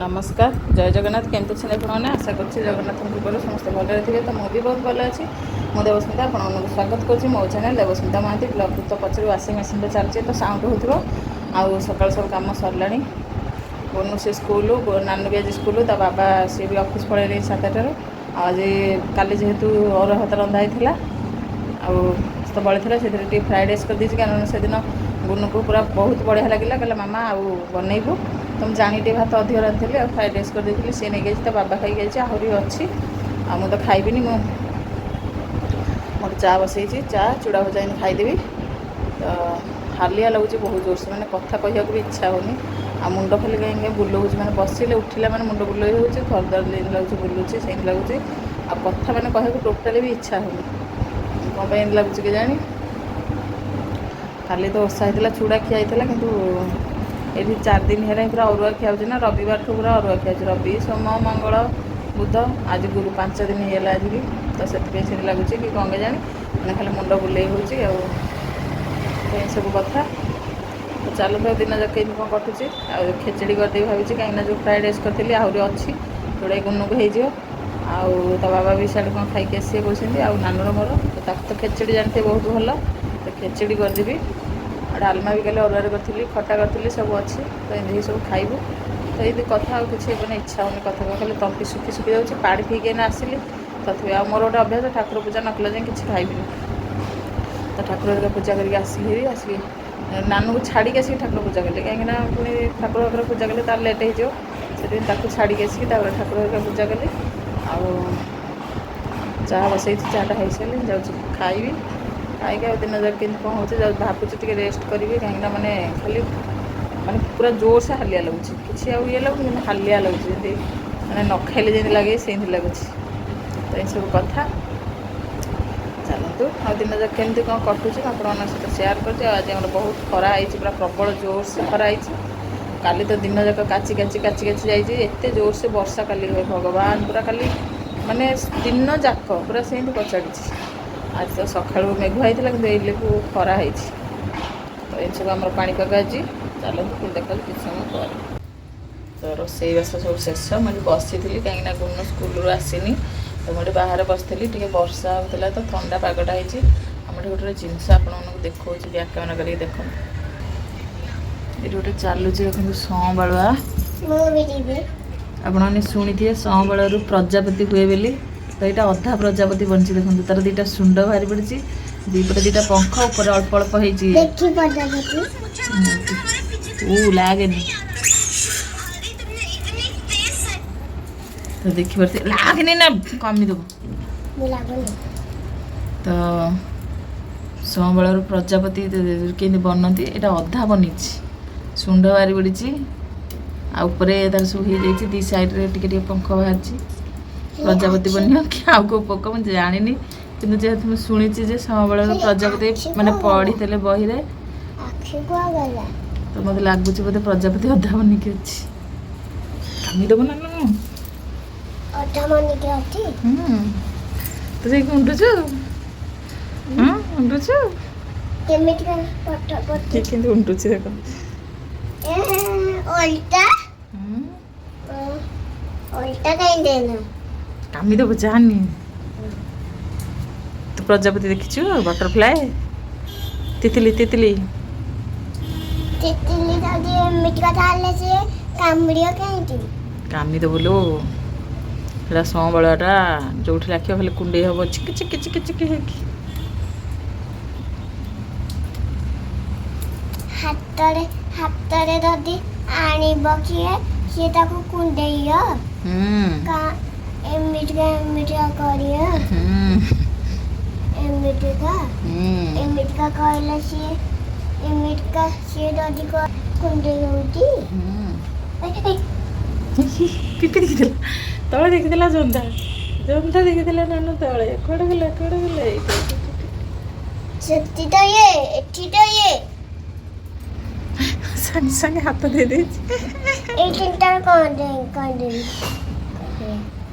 ନମସ୍କାର, ଜୟ ଜଗନ୍ନାଥ। କେମିତି ଅଛନ୍ତି ଆପଣମାନେ? ଆଶା କରୁଛି ଜଗନ୍ନାଥଙ୍କ କୃପାରୁ ସମସ୍ତେ ଭଲରେ ଥିବେ। ତ ମୁଁ ବି ବହୁତ ଭଲ ଅଛି। ମୁଁ ଦେବସ୍ମିତା, ଆପଣମାନଙ୍କୁ ସ୍ୱାଗତ କରୁଛି ମୋ ଚ୍ୟାନେଲ୍ ଦେବସ୍ମିତା ମହାନ୍ତି ବ୍ଲଗ୍। ତ ପଛରେ ୱାସିଂ ମେସିନ୍ଟା ଚାଲିଛି, ତ ସାଉଣ୍ଡ ହେଉଥିବ। ଆଉ ସକାଳୁ ସବୁ କାମ ସରିଲାଣି। ବୋନୁ ସେ ସ୍କୁଲ, ନାନୁ ବି ଆଜି ସ୍କୁଲ, ତା ବାବା ସିଏ ବି ଅଫିସ୍ ପଳେଇଲେ 7ଟାରୁ। ଆଉ ଆଜି କାଲି ଯେହେତୁ ଅରୁଆ ଭାତ ରନ୍ଧା ହେଇଥିଲା ଆଉ ତ ବଳିଥିଲା, ସେଥିରେ ଟିକେ ଫ୍ରାଏଡ଼୍ ରାଇସ୍ କରିଦେଇଛି। କାରଣ ସେଦିନ ଗୁନୁକୁ ପୁରା ବହୁତ ବଢ଼ିଆ ଲାଗିଲା, କହିଲା, "ମାମା, ଆଉ ବନେଇବୁ?" ତ ମୁଁ ଜାଣି ଟିକେ ଭାତ ଅଧିକ ରାନ୍ଧିଥିଲି ଆଉ ଫ୍ରାଏଡ଼୍ ରାଇସ୍ କରିଦେଇଥିଲି। ସିଏ ନେଇକି ଯାଇଛି, ତା ବାବା ଖାଇକି ଯାଇଛି, ଆହୁରି ଅଛି। ଆଉ ମୁଁ ତ ଖାଇବିନି। ମୁଁ ମୋର ଚା ବସେଇଛି, ଚା ଚୁଡ଼ା ଭଜା ଏମିତି ଖାଇଦେବି। ତ ହାଲିଆ ଲାଗୁଛି ବହୁତ ଜୋରସେ, ମାନେ କଥା କହିବାକୁ ବି ଇଚ୍ଛା ହେଉନି। ଆଉ ମୁଣ୍ଡ ଖାଲି କାହିଁକି କାହିଁ ବୁଲଉଛି, ମାନେ ବସିଲେ ଉଠିଲା ମାନେ ମୁଣ୍ଡ ବୁଲେଇ ହେଉଛି, ଘରଦ୍ୱାର ଯେମିତି ଲାଗୁଛି ବୁଲୁଛି ସେମିତି ଲାଗୁଛି। ଆଉ କଥା ମାନେ କହିବାକୁ ଟୋଟାଲି ବି ଇଚ୍ଛା ହେଉନି। କ'ଣ ପାଇଁ ଏମିତି ଲାଗୁଛି କେଜାଣି? କାଲି ତ ଓଷା ହେଇଥିଲା, ଚୁଡ଼ା ଖିଆ ହେଇଥିଲା। କିନ୍ତୁ ଏଇଠି 4 ଦିନ ହେଲାଣି ପୁରା ଅରୁଆ ଖିଆ ହେଉଛି ନା, ରବିବାରଠୁ ପୁରା ଅରୁଆ ଖିଆ ହେଉଛି। ରବି, ସୋମ, ମଙ୍ଗଳ, ବୁଧ, ଆଜି ଗୁରୁ, 5 ଦିନ ହେଇଗଲା ଆଜିକି। ତ ସେଥିପାଇଁ ସେମିତି ଲାଗୁଛି କି କ'ଣ କେଜାଣି, ମାନେ ଖାଲି ମୁଣ୍ଡ ବୁଲେଇ ହେଉଛି। ଆଉ ଏସବୁ କଥା। ତ ଚାଲନ୍ତୁ, ଆଉ ଦିନ ଯାକ କେମିତି କ'ଣ କଟୁଛି। ଆଉ ଖେଚେଡ଼ି କରିଦେବି ଭାବିଛି, କାହିଁକିନା ଯେଉଁ ଫ୍ରାଏଡ଼୍ ରାଇସ୍ କରିଥିଲି ଆହୁରି ଅଛି, ଯୋଉଟାକି ଗୁନୁକୁ ହେଇଯିବ। ଆଉ ତା ବାବା ବି ସିଆଡ଼େ କ'ଣ ଖାଇକି ଆସିବେ କହୁଛନ୍ତି। ଆଉ ନାନୁର ମୋର ତ ତାକୁ ତ ଖେଚେଡ଼ି ଜାଣିଥିବେ ବହୁତ ଭଲ, ତ ଖେଚେଡ଼ି କରିଦେବି। ଆଉ ଡାଲମା ବି କାଲି ଅରୁଆରେ କରିଥିଲି, ଖଟା କରିଥିଲି, ସବୁ ଅଛି। ତ ଏମିତି ସବୁ ଖାଇବୁ। ତ ଏମିତି କଥା, ଆଉ କିଛି ମାନେ ଇଚ୍ଛା ହେଉନି କଥା କହିବାକୁ, ଖାଲି ତଣ୍ଟି ଶୁଖି ଶୁଖି ଯାଉଛି। ପାଣି ପିଇକି ଏଇନା ଆସିଲି ତଥାପି। ଆଉ ମୋର ଗୋଟେ ଅଭ୍ୟାସ, ଠାକୁର ପୂଜା ନ କଲେ ଯାଏଁ କିଛି ଖାଇବିନି। ତ ଠାକୁର ହେରିକା ପୂଜା କରିକି ଆସିଲି ହେରି, ଆସିକି ନାନୁକୁ ଛାଡ଼ିକି ଆସିକି ଠାକୁର ପୂଜା କଲି। କାହିଁକିନା ପୁଣି ଠାକୁର ଘରେ ପୂଜା କଲେ ତାର ଲେଟ୍ ହେଇଯିବ, ସେଥିପାଇଁ ତାକୁ ଛାଡ଼ିକି ଆସିକି ତାପରେ ଠାକୁର ହେରିକା ପୂଜା କଲି। ଆଉ ଚାହା ବସେଇଛି, ଚାହାଟା ହେଇସାରିଲେ ଯାଉଛି ଖାଇବି। ଖାଇକି ଆଉ ଦିନ ଯାକ କେମିତି କ'ଣ ହେଉଛି, ଯାଉ ଭାବୁଛି ଟିକେ ରେଷ୍ଟ କରିବି। କାହିଁକିନା ମାନେ ଖାଲି ମାନେ ପୁରା ଜୋରସେ ହାଲିଆ ଲାଗୁଛି। କିଛି ଆଉ ଇଏ ଲାଗୁନି, କିନ୍ତୁ ହାଲିଆ ଲାଗୁଛି, ଯେମିତି ମାନେ ନ ଖାଇଲେ ଯେମିତି ଲାଗେ ସେମିତି ଲାଗୁଛି। ତ ଏସବୁ କଥା। ଚାଲନ୍ତୁ, ଆଉ ଦିନ ଯାକ କେମିତି କ'ଣ କଟୁଛି ମୁଁ ଆପଣମାନଙ୍କ ସହିତ ସେୟାର କରୁଛି। ଆଉ ଆଜି ଆମର ବହୁତ ଖରା ହେଇଛି, ପୁରା ପ୍ରବଳ ଜୋରସେ ଖରା ହେଇଛି। କାଲି ତ ଦିନ ଯାକ କାଚି କାଚି କାଚି କାଚି ଯାଇଛି। ଏତେ ଜୋରସେ ବର୍ଷା କାଲି ହୁଏ ଭଗବାନ, ପୁରା କାଲି ମାନେ ଦିନ ଯାକ ପୁରା ସେମିତି କଚାଡ଼ିଛି। ଆଜି ତ ସକାଳୁ ମେଘୁଆ ହେଇଥିଲା, କିନ୍ତୁ ଏଇଲେକୁ ଖରା ହେଇଛି। ତ ଏସବୁ ଆମର ପାଣିପାଗ ଆଜି। ଚାଲନ୍ତୁ, ପୁଣି ଦେଖାଯାଉଛି କିଛି ସମୟ ପରେ। ତ ରୋଷେଇବାସ ସବୁ ଶେଷ। ମୁଁ ଏଠି ବସିଥିଲି, କାହିଁକିନା ଗୁନୁ ସ୍କୁଲରୁ ଆସିନି, ତ ମୁଁ ଏଠି ବାହାରେ ବସିଥିଲି। ଟିକେ ବର୍ଷା ହେଉଥିଲା, ତ ଥଣ୍ଡା ପାଗଟା ହେଇଛି। ଆମର ଏଠି ଗୋଟେ ଜିନିଷ ଆପଣମାନଙ୍କୁ ଦେଖାଉଛି, ବ୍ୟାକ୍ କ୍ୟାମେରା କରିକି ଦେଖନ୍ତୁ। ଏଠି ଗୋଟେ ଚାଲୁଛି, ଦେଖନ୍ତୁ, ସଅଁବାଳୁଆ। ମୁଁ ବି ଯିବି। ଆପଣମାନେ ଶୁଣିଥିବେ ସଅଁବାଳୁଆରୁ ପ୍ରଜାପତି ହୁଏ ବୋଲି। ତ ଏଇଟା ଅଧା ପ୍ରଜାପତି ବନିଛି, ଦେଖନ୍ତୁ। ତାର ଦୁଇଟା ଶୁଣ୍ଡ ବାହାରି ପଡ଼ିଛି, ଦୁଇପଟେ ଦୁଇଟା ପଙ୍ଖ, ଉପରେ ଅଳ୍ପ ଅଳ୍ପ ହେଇଛି। ଦେଖି ପ୍ରଜାପତି। ଉ ଲାଗେନି। ତ ଦେଖିପାରୁଥିବେ, ଲାଗେନି ନା, କମିଦେବ। ମୁଁ ଲାଗୁନି। ତ ସଅଁବାଳୁଆରୁ ପ୍ରଜାପତି କେମିତି ବନନ୍ତି, ଏଇଟା ଅଧା ବନିଛି। ଶୁଣ୍ଡ ବାହାରି ପଡ଼ିଛି ଆଉ ଉପରେ ତାର ସବୁ ହେଇଯାଇଛି। ଦି ସାଇଡ଼୍ରେ ଟିକେ ଟିକେ ପଙ୍ଖ ବାହାରିଛି। ପ୍ରଜାପତି ବନିବ କି ଆଉ କେଉଁ ପୋକ ମୁଁ ଜାଣିନି, କିନ୍ତୁ ଯେହେତୁ ମୁଁ ଶୁଣିଛି ଯେ ସଅଁବାଳୁଆରୁ ପ୍ରଜାପତି, ମାନେ ପଢ଼ିଥିଲେ ବହିରେ। ଆଖି କୁଆ ଗଲା? ତ ମୋତେ ଲାଗୁଛି ବୋଧେ ପ୍ରଜାପତି ଅଧା ବନିକି ଅଛି। କାମିଦେବ ନା ନା। ଅଧା ମନିକି ଅଛି। ହୁଁ, ତୁ ଯାଇକି ଉଣ୍ଡୁଛୁ? ହଁ, ଉଣ୍ଡୁଛୁ। କେମିତି ପଟ ପଟ? କିଏ କେମିତି ଉଣ୍ଡୁଛି ଦେଖ। ଓଲଟା। ଓଲଟା କାଇଁ ଦେଲ? କାମିଦେବ, ଜାନି। ତୁ ପ୍ରଜାପତି ଦେଖିଛୁ? ବଟରଫ୍ଲାଏ, ତିତିଲି, ତିତିଲି। ତିତିଲି ଯଦି ଏମିତି କଥା ହେଲେ ସିଏ କାମୁଡ଼ିବ କାହିଁକି? କାମିଦେବ ଲୋ। ସେଟା ସଅଁବାଳୁଆଟା, ଯୋଉଠି ଲାଖିବ ଖାଲି କୁଣ୍ଡେଇ ହବ, ଚିକି ଚିକି ଚିକି ଚିକି ହେଇକି। ହାତରେ ହାତରେ ଯଦି ଆଣିବ କିଏ, ସିଏ ତାକୁ କୁଣ୍ଡେଇବ। ଏମିତିକା ଏମିତିକା କରିବ। ଏମିତିକା। ଏମିତିକା କହିଲେ ସିଏ ଏମିତିକା, ସିଏ ଯଦି କୁଣ୍ଡେଇ ହଉଛି। ପିପି ଦେଖିଥିଲା, ତଳେ ଦେଖିଥିଲା, ଜନ୍ଦା ଜନ୍ଦା ଦେଖିଥିଲା। ନାନୁ ତଳେ କୁଆଡ଼େ ଗଲା? କୁଆଡ଼େ ଗଲା? ଏଇଠି, ଏଇଠି, ଏଇଠି। ସେଠି ତ ଇଏ, ଏଠି ତ ଇଏ। ସାଙ୍ଗେ ସାଙ୍ଗେ ହାତ ଦେଇଦେଇଛି। ଏଇ ତିନିଟା କଣ ଦେଇ କଣ ଦେବି?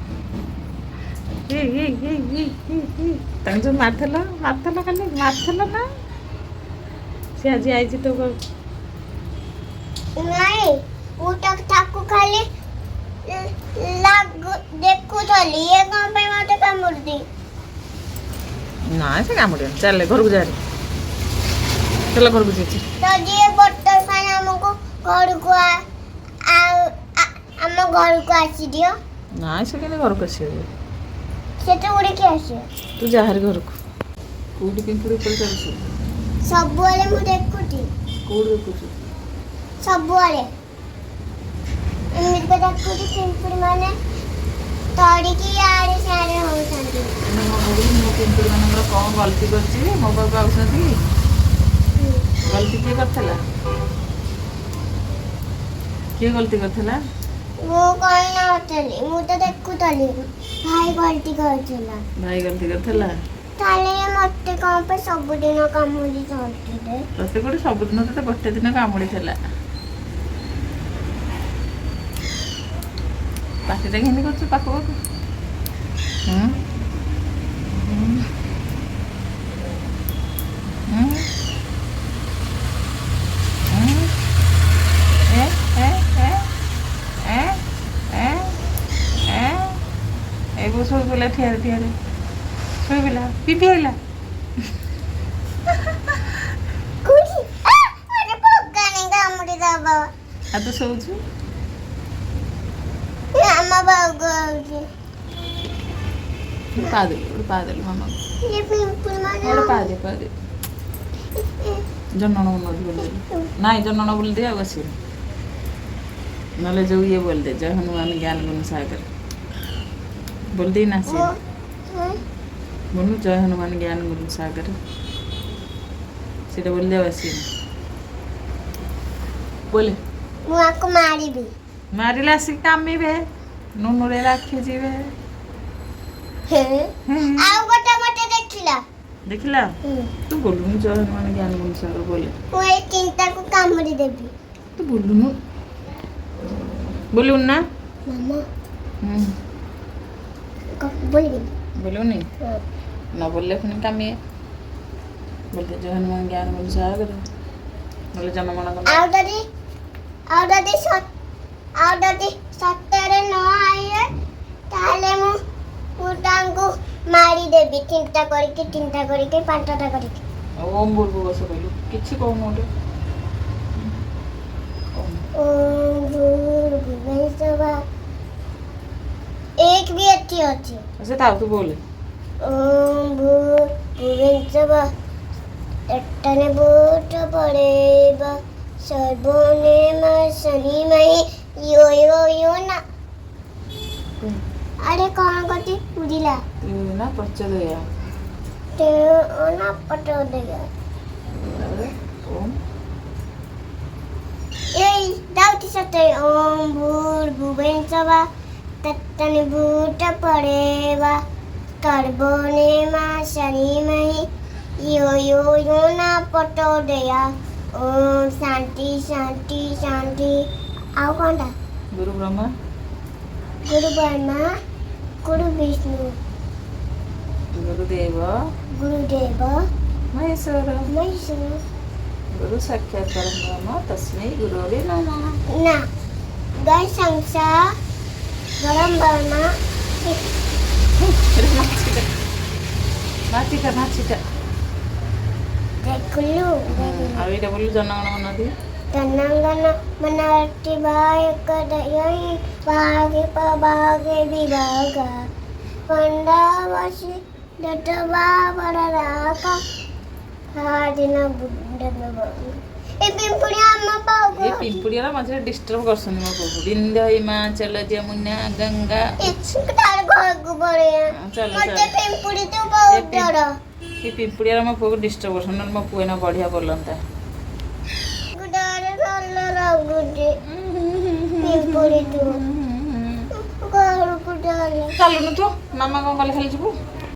ଏଇ, ଏଇ, ଏଇ, ଏଇ, ଏଇ, ଏଇ। ତାଙ୍କୁ ଯୋଉ ମାରିଥିଲ, ମାରିଥିଲ, କାଲି ମାରିଥିଲ ନା? ସେ ଆଜି ଆଇଛି ତୋ ପାଖକୁ। ନାଇଁ, ମୁଁ ତାକୁ ଖାଲି ଗଲି, ଇଏ କଣ ପାଇଁ ମତେ କାମୁଡୁଛି? ନା, ସେ କାମୁଡ଼ିବନି। ଚାଲେ, ଘରକୁ ଯା। ଚାଲ, ଘରକୁ ଯାଇଛି। ତ ଯିଏ ବଟରଫ୍ଲାଏ ଆମକୁ ଘରକୁ ଆଉ ଆମ ଘରକୁ ଆସିଦିଅ। ନାଇଁ, ସେ କେମିତି ଘରକୁ ଆସିବ? ସେ ତ ଉଡ଼ିକି ଆସିବ। ତୁ ଯାହାରି ଘରକୁ। କୋଉଠି ପିମ୍ପୁଡ଼ି ଉପରେ ଚାଲୁଛୁ? ସବୁବେଳେ ମୁଁ ଦେଖୁଛି। କୋଉଠି ଦେଖୁଛୁ? ସବୁବେଳେ ଏମିତି ଦେଖୁଛି, ପିମ୍ପୁଡ଼ି ମାନେ ତଡ଼ିକି ଇଆଡ଼େ ସିଆଡ଼େ ହଉଛନ୍ତି। ମୋ କହୁଥିଲି, ମୁଁ ପିମ୍ପୁଡ଼ି ମାନଙ୍କର କ'ଣ ଗଲତି କରିଛି, ମୋ ପାଖକୁ ଆଉଛନ୍ତି? ଗଲତି କିଏ କରିଥିଲା? କିଏ ଗଲତି କରିଥିଲା? ମୁଁ କରିନଥିଲି, ମୁଁ ତ ଦେଖୁଥିଲି, ଭାଇ ଗଲତି କରୁଥିଲା। ଭାଇ ଗଲତି କରିଥିଲା? ତାହେଲେ ଇଏ ମତେ କଣ ପାଇଁ ସବୁଦିନ କାମୁଡିଛନ୍ତି ରେ? ତତେ କୋଉଠି ସବୁଦିନ? ତତେ ଗୋଟେ ଦିନ କାମୁଡ଼ିଥିଲା। ପାଟିଟା କେମିତି କରୁଛୁ ପାଖ ପାଖ? ହୁଁ ହୁଁ ହୁଁ ହୁଁ ଏ ଏ ଏ ଏ ଏ ଏ। ଏ ବୋଉ ଶୋଇପଡ଼ିଲା। ଠିଆରେ ଠିଆରେ ଶୋଇପଡ଼ିଲା। ପିପି ଆଇଲା। କୋଉଠି? ଆରେ, ପକାନି, କାମୁଡି ଦବ। ଆଉ ତୁ ଶୋଉଛୁ? ଆମ ବୋଉ କହୁଛି। ପା ଦେଲୁ ଗୋଟେ, ପା ଦେଲୁ ମାମାକୁ। ଇଏ ପିମ୍ପୁଡ଼ି ମାନେ ଗୋଟେ ପା ଦେ, ପା ଦେ। ଜନଗଣ ମନ ବୋଲିଦେଲୁ। ନାଇଁ, ଜନଗଣ ବୋଲିଦେ, ଆଉ ଆସିବନି। ନହେଲେ ଯୋଉ ଇଏ ବୋଲିଦେ, ଜୟ ହନୁମାନ ଜ୍ଞାନ ଗୁଣ ସାଗର ବୋଲିଦେ ନା ଆସିବ। ମୁଁ ବୋଲୁ, ଜୟ ହନୁମାନ ଜ୍ଞାନ ଗୁଣ ସାଗର, ସେଇଟା ବୋଲିଦେ, ଆଉ ଆସିବନି। ବୋଲେ। ମୁଁ ଆକୁ ମାରିବି। ମାରିଲେ ଆସିକି କାମିବେ, ନୁନୁରେ ରାଖିଯିବେ। ଆଉ ଗୋଟେ ମତେ ଦେଖିଲା। ଦେଖିଲା? ତୁ ବୋଲୁନୁ, ଜୟ ହନୁମାନ ଜ୍ଞାନ ଗୁଣ ସାଗର ବୋଲେ। ମୁଁ ଏଇ ତିନିଟାକୁ କାମୁଡି ଦେବି। ତୁ ବୋଲୁନୁ, ବୋଲିବୁନି ନା? ମାମା। ହୁଁ। ବୋଲିବି। ବୋଲିବୁନି? ନ ବୋଲିଲେ ପୁଣି କାମିଏ। ବୋଲତେ, ଜୟ ହନୁମାନ ଜ୍ଞାନ ଗୁଣ ସାଗର, ନହେଲେ ଜନଗଣ ଗଣ। ଆଉ ଯଦି ସତରେ ନ ଆଇଲେ, ତାହେଲେ ମୁଁ ମୁଁ ତାଙ୍କୁ ମାରିଦେବି, ତିନିଟା କରିକି, ତିନିଟା କରିକି, ପାଞ୍ଚଟା କରିକି। ଓମ୍ ଭୂର୍ଭୁବସ୍ୱ କହିଲୁ, କିଛି କହୁନୁ ଗୋଟେ କହୁନୁ। ଓମ୍ ଭୂର୍ଭୁବସ୍ୱ। ଏକ ବି ଏଠି ଅଛି। ସେ ଥାଉ, ତୁ ବୋଲେ। ଓମ୍ ଭୂର୍ଭୁବସ୍ୱ ତତ୍ତନେ ଭୂତ ପଡ଼େବ ସର୍ବନେମ ଶନିମୟୀ ୟୋ ୟୋ ୟୋ ନା। ଆରେ, କଣ କରୁଛି? ଉଡ଼ିଲା। ନା, ପ୍ରଚୋଦୟା। ନା, ପଟଦେବ। ତାପରେ ଓମ୍। ଏଇ ଯାଉଛି ସତରେ। ଓମ୍ ଭୂର୍ଭୁବସ୍ୱ ତତ୍ତନେ ଭୂତ ପଡ଼େବ ସର୍ବନେମ ଶନିମୟୀ ୟୋ ୟୋ ୟୋ ନା ପଟୋଦୟା। ଓମ୍ ଶାନ୍ତି ଶାନ୍ତି ଶାନ୍ତି। ଆଉ କଣଟା? ଗୁରୁ ବ୍ରହ୍ମା। ଗୁରୁ ବ୍ରହ୍ମା, ଗୁରୁ ବିଷ୍ଣୁ, ଗୁରୁଦେବ, ଗୁରୁଦେବ, ମହେଶ୍ୱର, ମହେଶ୍ୱର, ଗୁରୁ ସାକ୍ଷାତ ପରମ ତସ୍ମୈ ଗୁରବେ ନମଃ। ନା, ଗାଈ ସଂସାର ଗରମ ବ୍ରହ୍ମା। ମାଛିଟା, ମାଛିଟା, ମାଛିଟା। ଦେଖିଲୁ? ଆଉ ଏଇଟା ବୋଲୁ, ଜନଗଣ ମନ। ଜନଗଣ ମନାଟି ବାୟକ ଦୟହି ଭାଗେ ପଭାଗେ ବିଭାଗ ପଣ୍ଡାବସୀ ଦତ୍ତ ବାବର ରାକ ହାଦିନ। ଏ ପିମ୍ପୁଡ଼ି ଆମ ପାଖକୁ। ଏ ପିମ୍ପୁଡ଼ିରା ମଝିରେ ଡିଷ୍ଟର୍ବ କରୁଛନ୍ତି ମୋ ପୁଅକୁ। ବିନ୍ଧ୍ୟ ହିମାଚଳ ଯମୁନା ଗଙ୍ଗା। ତାର ଘରକୁ ପଳେଇବା। ଚାଲ। ମତେ ଚାଲ। ପିମ୍ପୁଡ଼ି ତ ବହୁତ ଡର। ଏ ପିମ୍ପୁଡ଼ିରା ମୋ ପୁଅକୁ ଡିଷ୍ଟର୍ବ କରୁଛନ୍ତି, ନହେଲେ ମୋ ପୁଅ ଏଇନା ବଢ଼ିଆ ବୋଲନ୍ତା। ଡର ଡର ଲାଗୁଛି ପିମ୍ପୁଡ଼ି ତୁ। ଘରକୁ ଚାଲ। ଚାଲୁନୁ ତୁ। ମାମା କଣ କଲେ ଖାଲି ଯିବୁ?